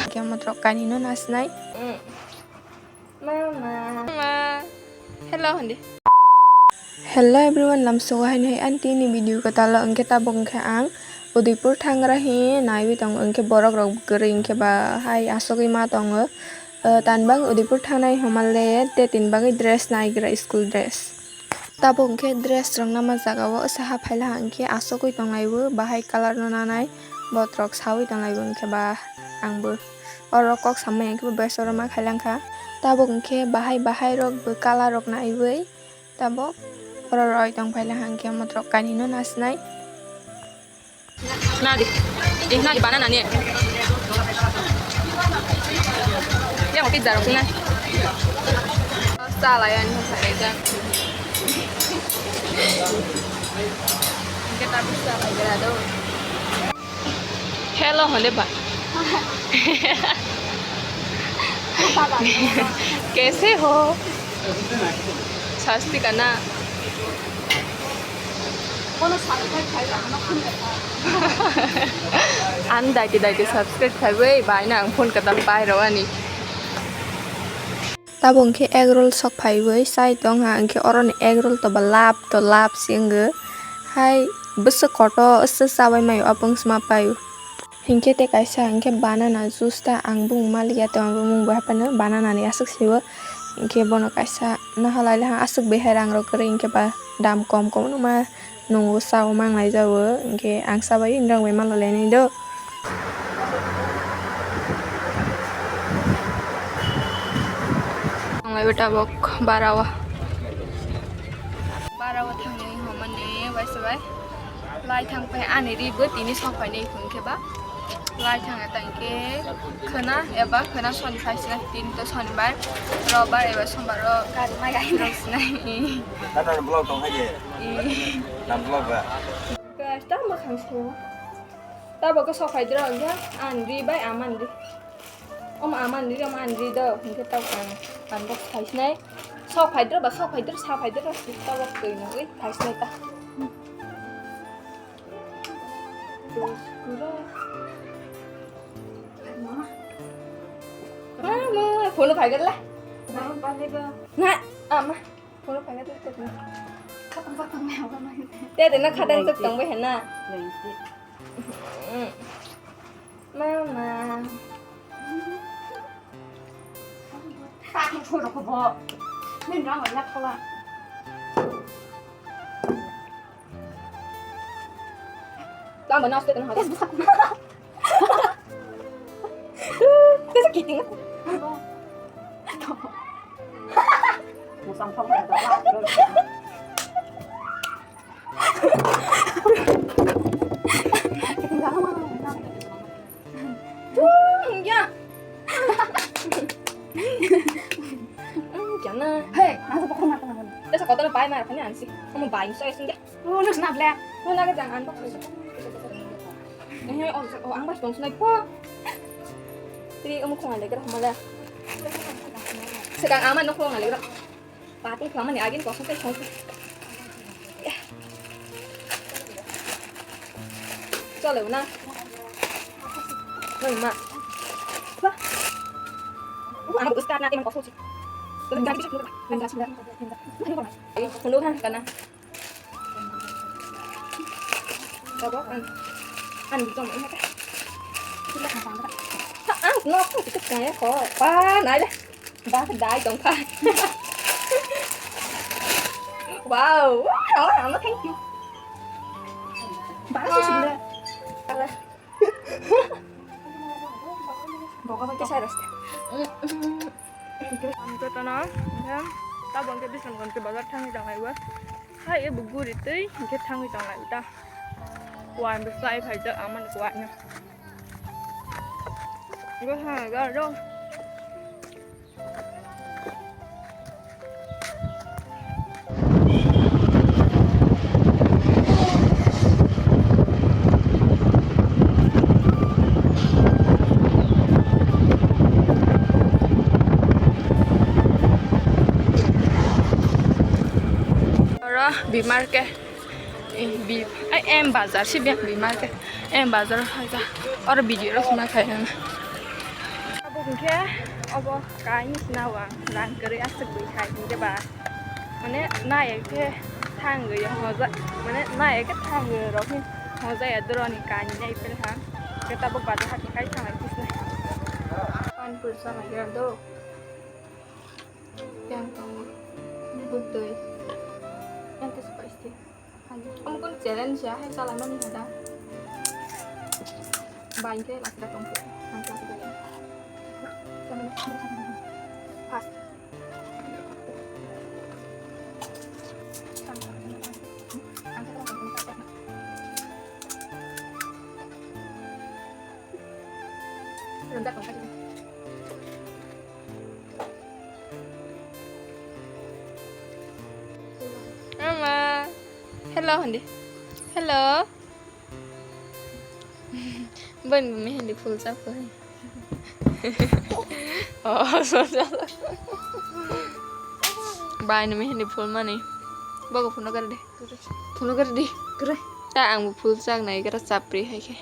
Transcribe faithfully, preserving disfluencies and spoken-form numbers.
Khe motrok kainwi no nasinai. Mama. Mama. Hello, hindi. Hello everyone, lamsogo haino hai aunty ni video kwtalo, hwnkhe tabuk hwnkhe ang Udaipur thangra hi naiwi tongo, hwnkhe borok rok kwrwi hwnkhe ba hai aswkwi ma tongo. Eh, tanbang Udaipur thangnai homa le te tin bagwi dress naigra, school dress. Tabuk hwnkhe dress rok nama jaga o saha phaila hwnkhe aswkwi tonglaibo, bahai colour no nanai botrok sawi tonglaibo, hwnkhe ba angbo oro kok samai hwnkhe bo besorma khailangkha. Tabuk hwnkhe bahai bahai rok bo colour rok naiwi tabuk oro roi tong phaila hwnkhe motrok kainwi no nasinai. Nadi. Eh, nadi banana ni. Yang pizza rok sini. Salah ya, ini salah ya. Kita bisa lagi ada. Hello, hole ba. Kaise ho? Swastika na? Ano daiti daiti subscribe khaiwi bai na ang phone kwtal pai rw ani. Tabuk hwnkhe egg roll sok phaiwi chai tongha, hwnkhe oroni egg roll to ba lab to lab se wngwi. Hai bwswk kotor se chabai maio, apung sma paio. Hinkhe tei kaisa hinkhe banana juice ta ang bumung maliya, tei ang bumung bo haphano banana ni aswk se o. Hinkhe bono kaisa nahalai le aswk behai rang rok kwrwi hinkhe ba dam kom kom numa nungo sao manglai jao, hinkhe ang sabai norok bai malolai nai do. Ang lai tabok bara o, bara o thangwi homani bai sabai. Lai thang phai ani ri bo tini sok phai nai hwnkhe ba. Lai thang ta hwnkhe khwna eba khwna soni phai sinai, tini to sonibar, robar eba sombar o gari mai gai rok sinai. Nana vlog tong hai je. Nam vlog ba. Guys, ta mwkhang se. Ta bo khe sok phai dro hwnkhe ani ri bai ama ni ri. Omo ama ni ri, omo ani ri do, hwnkhe tabuk ang, ang bo phai sinai. Sok phai dro ba, sok phai dro, sa phai dro, tabuk twi nugwi phai sinai ta. Mama, phone phai gala. Na, ama, phone phai gala. Te de na khatang tuk tong bai hena. Mama. Tamo naste tong hade. Tesa kiting. Musang pang. Tuh, ya. Hmm, jangan. Hei, masa pokok mata mana? Terus kau tuh pai marah kan ansi. Kamu baik saya sih. Oh, lu kenapa le? Lu naga jangan kok. Eh, oh, oh, ang bas dong snack po. Jadi kamu kok ngalek lah malah. Sekarang aman aku ngalek lah. Patung kelamaan ya, agin kosong teh kosong. Chole na. Nai ma. Wah. Aku anak besar nanti emang kosong sih. Terus ganti sih. Ganti sih. Eh, penuh kan karena. Coba kan. Kan bisa main apa? Kita kan sama. Ah, no, aku ikut kayak kok. Pan, aja. Ba dai tong kha. Wow, wow, wow, thank you. Ba su su le. Bogo ba kesa raste. Ang to tono, ta bangke bisan gonte bazar thangwi tong laiwa. Hai e buguri tei, ke thangwi tong lai ta. Kuan bo sai phai jak aman kuan. Go ha, ga ro. Oro bimar ke, eh, bi-, M bazar si beng bwi market. M bazar haja. Oro video rok suna khai nang. Abo hwnkhe obo kainwi sina o ang rang kwrwi aswk bwi khai hwnkhe ba. Mane nai khe thangwi hoja, mane nai khe thangwi rok hin hoja ya doroni kainwi nai pele ha. Khe tabuk bazar hati khai thanglai kisna. Panpur sama ya do. Yang tongo. Bwtwi. Yang khe spicy. Omo kunu challenge ya, hai chala mani hada. Ba, hingke last da tongkhe. Ang last da. Fast. Rendah tongkhe. Ama. Hello, hindi. Hello. Bani mami hindi full chakoi. Oh, so jala. Bani mami hindi full mani. Bago phone kar de. Phone kar de. Kre. Ta ang full chak nai kara chapri hai khe.